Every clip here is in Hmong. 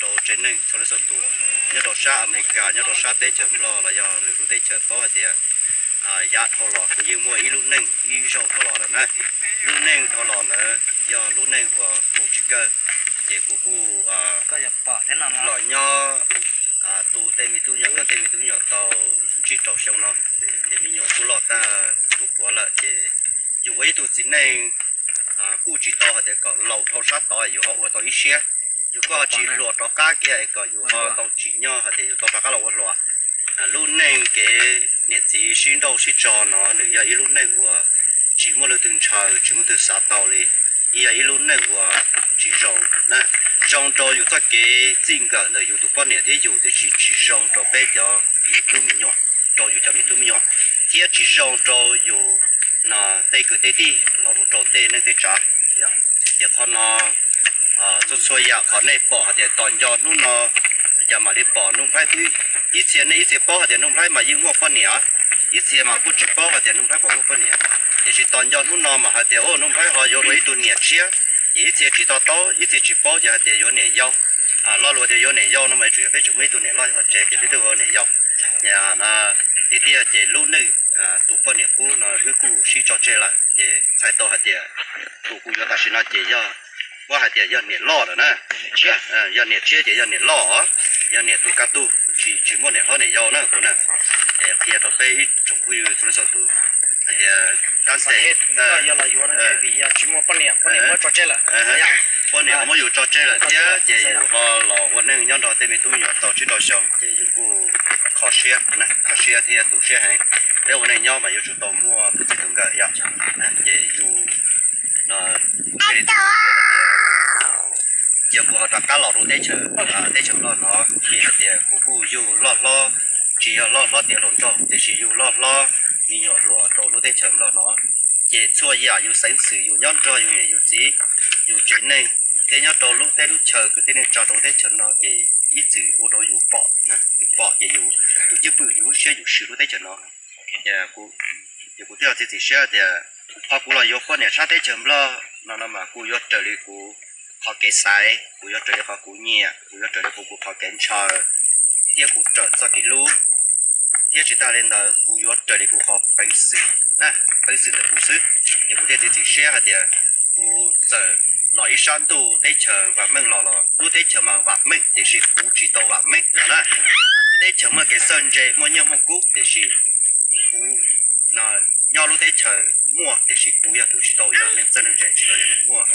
rau tsev neeg txhua leej txhua tus nyob rau sab Amelikas, nyob rau sab teb chaws Nplog los yog lwm lub teb chaws paub hais tias yav dhau los kuv yeej muaj ib lub neej ib zaug dhau los lawm na. Lub neej dhau los ntawd yog lub neej uas mus tsis kawg, ces kuv kuj los nyob tu tej me tub nyuam, tej me tub nyuam tau tsib rau xyoo no, ces me nyuam kuj loj tag tus puav lawm, ces yus ua ib tug txiv neej kuj tsis tau hais tias kom laus dhau sab tod yus ho ua tau ib siab. Yus kuj ho tsis hluas rov qab kiag es kom yus ho tau tsim nyog hais tias yus tau rov qab los ua hluas. Lub neej kev niam txiv sib nrauj sib tso no nws yog ib lub neej uas tsis muaj leej twg ntshaw, tsis muaj leej twg xav tau li. Yog ib lub neej uas tsis zoo na, zoo rau yus txoj kev txij nkawm ntawm yus tus poj niam thiab yus, tiam sis tsis zoo rau peb cov me tub me nyuam, rau yus cov me tub me nyuam, thiab tsis zoo rau yus tej kwv tej tij los mus rau tej neej tej tsav. Ces qhov no txhua txhua yam qhov nej pom hais tias tos nco hnub no, cas mam li pom Nuj Nplhaib twb, ib txhia nej ib txhia paub hais tias Nuj Nplhaib mas yeej muaj poj niam, ib txhia mas kuj tsis paub hais tias Nuj Nplhaib puas muaj poj niam. Tiam sis tos nco hnub no mas hais tias o Nuj Nplhaib ho yuav ua ib tug niam tshiab, ces ib txhia tsis to taub, ib txhia tsis paub ces hais tias yuav niam yau. Lo lus tias yuav niam yau no mas tsuas yog peb tseem muaj ib tug niam loj ua tsev ces peb twb ua niam yau. Tiag tiag ces lub neej tus poj niam qub no wb kuj sib tso tseg lawm, ces txhais tau hais tias tus kuv yuav tam sim no ces yog, muab hais tias yog niam loj lawm na. Yog niam tshiab ces yog niam loj, yog niam tus kaj tug, tsis muaj niam hlob niam yau na kuv na. Es qhia rau peb ib tsoom phooj ywg txhua leej txhua tus hais tias tab sis poj niam ho muab yus tso tseg lawm thiab ces yus ho los ua neej nyob nrog tej me tub me nyuam tau tsib rau xyoo ces yus kuj kho siab, kho siab thiab tu siab heev. Peb ua neej nyob mas yuav tsum tau muaj tus txij tus nkawm yom. Ces yus cia kuv ho rov qab los rau teb chaws, teb chaws Nplog no, vim hais tias kuv kuj yug loj hlob, tsis yog loj hlob tiav hluas nraug tiam sis yug loj hlob me nyuam hluas rau lub teb chaws Nplog no. Ces txhua yam yus xeev xwm yus nyob nrog yus niam yus txiv, yus tsev neeg thiab nyob rau lub teb lub chaw kwv tij neej tsa rau lub teb chaws no ces ib txwm ua rau yus pom, yus pom ces yus, yus cwj pwm yus lub siab yus swm lub teb chaws no. Ces kuv thiaj txiav txim siab tias qhov kuv los yuav poj niam sab teb chaws Nplog no no mas kuv yuav raws li kuv qhov kev xaiv, kuv yuav raws li qhov kuv nyiam, kuv yuav raws li kuv, kuv qhov kev ntshaw, thiab kuv raws txoj kev hlub, thiab tsis tas li ntawd kuv yuav raws li kuv qhov peev xwm na, peev xwm ntawm kuv xwb. Ces kuv thiaj txiav txim siab hais tias kuv txawm los ib sab ntuj teb chaws vam meej los los lub teb chaws mas vam meej tiam sis kuv tsis tau vam meej no na. Lub teb chaws muaj kev txawj ntse muaj nyiaj muaj kub tiam sis kuv nyob lub teb chaws muaj tiam sis kuv yog tus tsis tau yog neeg txawj neeg ntse, tsis tau yog neeg muaj.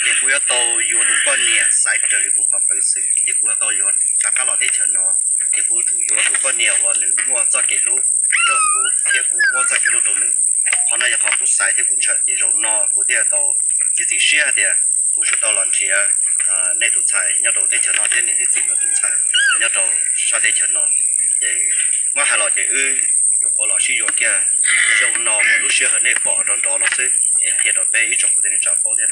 Ces kuv yuav tau yuav tus poj niam xaiv raws li kuv qhov peev xwm, ces kuv yuav tau yuav rov qab los teb chaws no. Ces kuv yuav tsum yuav tus poj niam uas nws muaj txoj kev hlub nrog kuv thiab kuv muab txoj kev hlub rau nws. Qhov no yog qhov kuv xaiv thiab kuv ntshaw ces zaum no kuv thiaj tau txiav txim siab hais tias kuv yuav tsum tau los nrhiav nej tus ntxhais nyob rau teb chaws no thiab niam thiab txiv nkawd tus ntxhais nyob rau sab teb chaws no. Ces muab hais los ces wb nyuam qhuav los sib yuav kiag xyoo no mas lub sij hawm nej pom nrov nrov no xwb es qhia rau peb ib tsoom kwv tij neej tsa paub thiab.